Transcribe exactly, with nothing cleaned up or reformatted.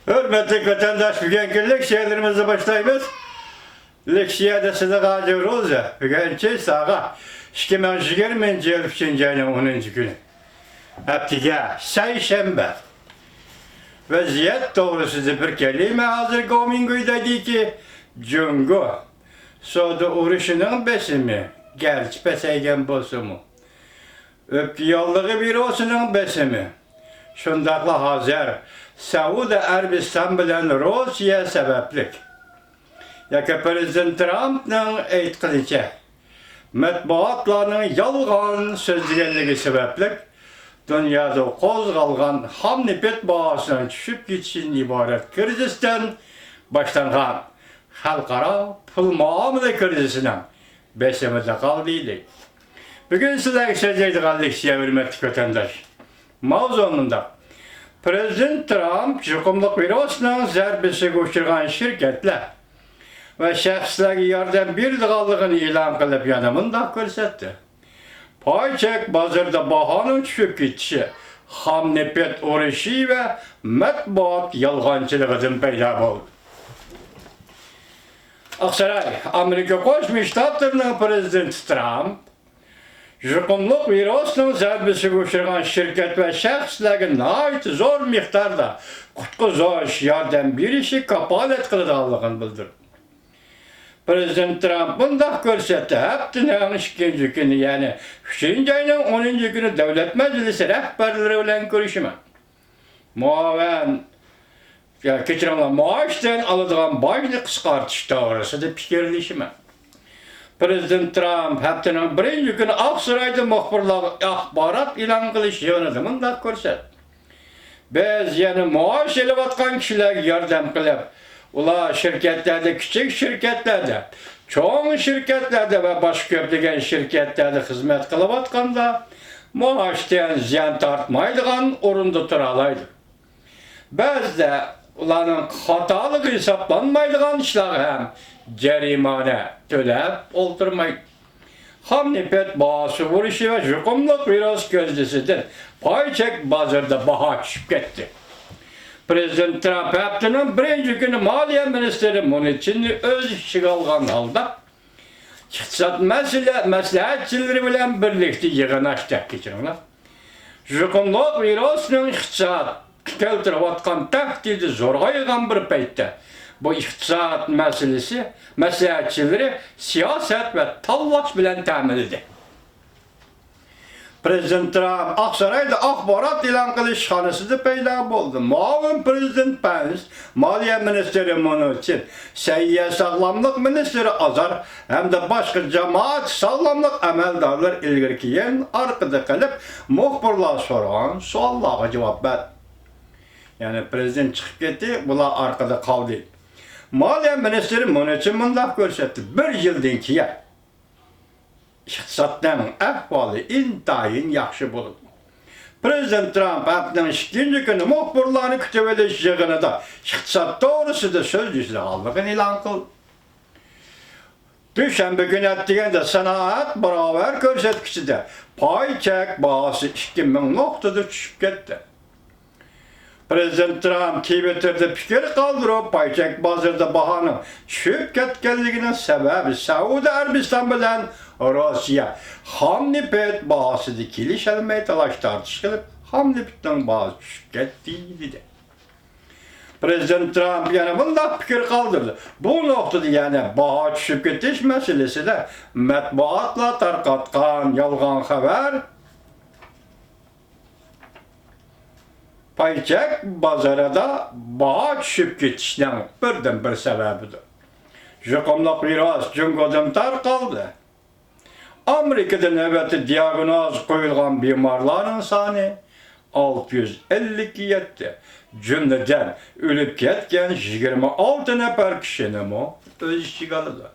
ھۆرمەتلىك ۋەتەنداش، بۈگۈنكى لېكسىيەلىرىمىزنى باشلايمىز. لېكسىيەدە سىزگە ھازىر روزا، بۈگۈنچى ساغا، ئىككى مىڭ يىگىرمىنچى يىل ئۈچىنچى ئاينىڭ ئونىنچى كۈنى. ھەپتىگە سەيشەنبە. ۋەزىيەت توغرىسىدا بىر كەلىمە. ھازىر گومىڭگۇي دەيدىكى، جۇڭگو سودا ئۇرۇشىنىڭ بېسىمى گەرچە پەسەيگەن بولسىمۇ، ئۆپكە ياللۇغى ۋىرۇسىنىڭ بېسىمى، شۇنداقلا ھازىر سەئۇدى ئەرەبىستان بىلەن روسىيە سەۋەبلىك، ياكى پىرېزىدېنت ترامپنىڭ ئېيتقىنىچە، مەتبۇئاتلارنىڭ يالغان سۆزلىگەنلىكى سەۋەبلىك، دۇنيادا قوزغالغان خام نېفىت باھاسىنىڭ چۈشۈپ كېتىشىدىن ئىبارەت كىرىزىستىن باشلانغان خەلقئارا پۇل مۇئامىلە كىرىزىسىنىڭ بېسىمىدا قالدى، دېدى. بۈگۈن سىلەرگە سۆزلەيدىغان لېكسىيە، ھۆرمەتلىك ۋەتەنداش. ماۋزۇ مۇنداق. پىرېزىدېنت ترامپ يۇقۇملۇق ۋىرۇسنىڭ زەربىسىگە ئۇچرىغان شىركەتلەر ۋە شەخسلەرگە ياردەم بېرىدىغانلىقىنى ئېلان قىلىپ، يەنە مۇنداق كۆرسەتتى. پاي چەك بازىرىدا باھانىڭ چۈشۈپ كېتىشى خام نېفىت ئۇرۇشى ۋە مەتبۇئات يالغانچىلىقىدىن پەيدا بولدى. ئاقساراي، ئامېرىكا قوشما شتاتلىرىنىڭ پىرېزىدېنتى ترامپ يۇقۇملۇق ۋىرۇسنىڭ زەربىسىگە ئۇچرىغان شىركەت ۋە شەخسلەرگە ناھايىتى زور مىقداردا قۇتقۇزۇش ياردەم بېرىشىگە كاپالەت قىلىدىغانلىقىنى بىلدۈردى. پىرېزىدېنت ترامپ مۇنداق كۆرسەتتى، ھەپتىنىڭ ئىككىنچى كۈنى، يەنى ئۈچىنچى ئاينىڭ ئونىنچى كۈنى دۆلەت مەجلىسى رەھبەرلىرى بىلەن كۆرۈشىمەن. مۇئاۋىن، يا، كەچۈرۈڭلار، مائاشتىن ئالىدىغان باجنى قىسقارتىش توغرىسىدا پىكىرلىشىمەن. پىرېزىدېنت ترامپ ھەپتىنىڭ بىرىنچى كۈنى ئاقسارايدا مۇخبىرلارغا ئاخبارات ئېلان قىلىش يىغىنىدا مۇنداق كۆرسەتتى. بىز يەنە مائاش ئېلىۋاتقان كىشىلەرگە ياردەم قىلىپ، ئۇلار شىركەتلەردە، كىچىك شىركەتلەردە، چوڭ شىركەتلەردە ۋە باشقا كۆپلىگەن شىركەتلەردە خىزمەت قىلىۋاتقاندا، مائاشتىن زىيان تارتمايدىغان ئورۇندا تۇرالايدۇ. بەزىدە ئۇلارنىڭ خاتالىقى ھېسابلانمايدىغان ئىشلارغا ھەم جەرىمانە تۆلەپ ئولتۇرمايدۇ. خام نېفىت باھاسى ئۇرۇشى ۋە يۇقۇملۇق ۋىرۇس كىرىزىسىدىن پاي چەك بازىرىدا باھا چۈشۈپ كەتتى. پىرېزىدېنت ترامپ ھەپتىنىڭ بىرىنچى كۈنى مالىيە مىنىستىرى مۇنىچىننى ئۆز ئىچىگە ئالغان ھالدا، ئىقتىساد مەسىلە، مەسلىھەتچىلىرى بىلەن بىرلىكتە يىغىن ئاچتى. كەچۈرۈڭلار. يۇقۇملۇق ۋىرۇسنىڭ ئىقتىسادقا كەلتۈرۈۋاتقان تەھدىتى زورىغايغان بىر پەيتتە، بۇ ئىقتىساد مەسىلىسى مەسلىھەتچىلىرى سىياسەت ۋە تاللاش بىلەن تەمىنلىدى. پىرېزىدېنت ترامپ ئاقسارايدا ئاخبارات ئېلان قىلىش ئىشخانىسىدا پەيدا بولدى. مۇئاۋىن پىرېزىدېنت پەنس، مالىيە مىنىستىرى مۇنۇچىن، سەھىيە ساغلاملىق مىنىستىرى ئازار ھەمدە باشقا جامائەت ساغلاملىق ئەمەلدارلىرى ئىلگىرى-كېيىن ئارقىدا قېلىپ، مۇخبىرلار سورىغان سوئاللارغا جاۋاب بەردى. يەنى پىرېزىدېنت چىقىپ كەتتى، بۇلار ئارقىدا قالدى. مالىيە مىنىستىرى مۇنىچىن مۇنداق كۆرسەتتى، بىر يىلدىن كېيىن ئىقتىسادنىڭ ئەھۋالى ئىنتايىن ياخشى بولىدۇ. پىرېزىدېنت ترامپ ھەپتىنىڭ ئىككىنچى كۈنى مۇخبىرلارنى كۈتۈۋېلىش يىغىنىدا ئىقتىساد توغرىسىدا سۆزلىشىدىغانلىقىنى ئېلان قىلدى. دۈشەنبە كۈنى ئەتىگەندە سانائەت باراۋەر كۆرسەتكۈچىدە پاي چەك باھاسى ئىككى مىڭ نۇقتىدا چۈشۈپ كەتتى. پىرېزىدېنت ترامپ تىۋىتتېردا پىكىر قالدۇرۇپ، پاي چەك بازىرىدا باھانىڭ چۈشۈپ كەتكەنلىكىنىڭ سەۋەبى سەئۇدى ئەرەبىستان بىلەن روسىيە خام نېفىت باھاسىدا كېلىشەلمەي تالاش-تارتىش قىلىپ، خام نېفىتنىڭ باھاسى چۈشۈپ كەتتى، دېدى. پىرېزىدېنت ترامپ يەنە مۇنداق پىكىر قالدۇردى، بۇ نۇقتىدا، يەنى باھا چۈشۈپ كېتىش مەسىلىسىدە مەتبۇئاتلار تارقاتقان يالغان خەۋەر پاي چەك بازىرىدا باھا چۈشۈپ كېتىشنىڭ بىردىنبىر سەۋەبىدۇر. يۇقۇملۇق ۋىرۇس جۇڭگودىن تارقالدى. ئامېرىكىدا نۆۋەتتە دىياگنوز قويۇلغان بىمارلارنىڭ سانى ئالتە يۈز ئەللىككە يەتتى. جۈملىدىن ئۆلۈپ كەتكەن يىگىرمە ئالتە نەپەر كىشىنىمۇ ئۆز ئىچىگە ئالىدۇ.